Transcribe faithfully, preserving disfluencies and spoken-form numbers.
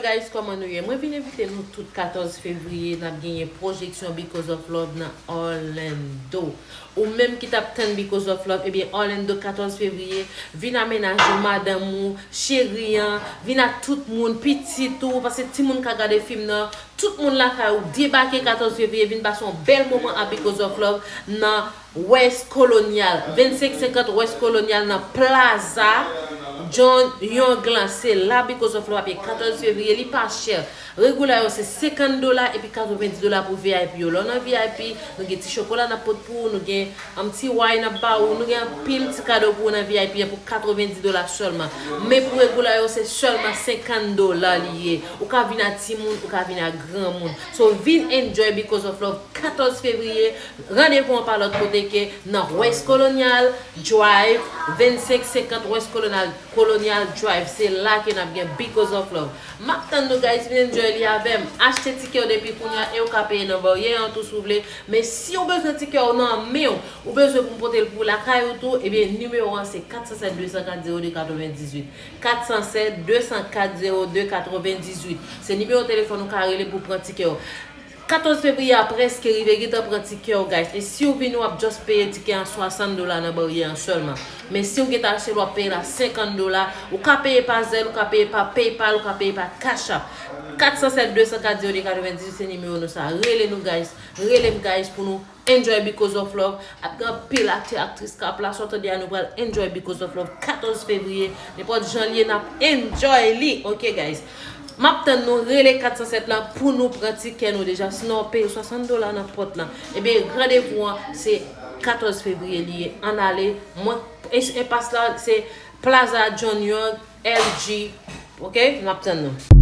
Guys, kòman nou ye? Mwen vin envite nou tout katòz fevriye, n ap genyen pwojeksyon Because of Love nan Orlando. Ou menm ki t ap tann Because of Love, ebyen, Orlando katòz fevriye, vin a mennaj ou, madanm ou, cheri an, vin ak tout moun, pitit ou, paske timoun ka gade fim nan, tout moun lakay ou, debake katòz fevriye, vin pase yon bèl moman a Because of Love nan West Colonial, vennsenk senkant West Colonial nan Plaza John Young lan. Se la Because of Love ap ye katòz fevriye, li pa chè. Regular yo se senkant dola epi katrevenndis dola pou V I P yo. Lè w nan V I P, nou gen ti chokola n ap pot pou ou, nou gen, um, ti wine n ap ba ou, nou gen anpil ti kado pou ou nan V I P an pou katrevenndis dola sèlman. Men pou regular yo se sèlman senkant dola li ye. Ou ka vin ak timoun, ou ka vin ak granmoun. So vin enjoy Because of Love katòz fevriye. Randevou an pa lòt kote ke nan West Colonial Drive, vennsenk senkant West Colonial, Colonial Drive. Se la ke n ap gen Because of Love. M ap tann nou, guys, vin enjoy li avè m. Achte tikè w depi kounye a e w ka peye nan baryè an tou si w vle. Men si w bezwen tikè w nan men w, ou bezwen pou m pote l pou lakay ou tou, ebyen, nimewo an se kat san sèt de san kat zewo de katrevenndizwit. Kat san sèt de san kat zewo de katrevenndizwit. Se nimewo telefòn ou ka rele pou pran tikè w. Katòz fevriye a prèske rive, gentan pran tikè w, guys. E si w vini, w ap just peye tikè an swasant dola nan baryè an sèlman. Men si w gentan achte l, w ap peye l a senkant dola. Ou ka peye pa Zelle, ou ka peye pa PayPal, ou ka peye pa Cash App. Kat san sèt de san kat zewo de katrevenndizwit se nimewo nou sa. Rele nou, guys. Rele m, guys, pou nou enjoy Because of Love. Ap gen anpil aktè, aktris k ap la. Sa w tande a, nou pral enjoy Because of Love katòz fevriye. Nenpòt jan l ye, n ap enjoy li. Ok, guys. M ap tann nou, rele kat san sèt lan pou nou pran tikè nou deja. Sinon, w ap peye swasant dola nan pòt lan. Ebyen, randevou an, se katòz fevriye li ye. Ann ale. Mwen, e, enpas la, se Plaza John Young, L G. Ok? M ap tann nou.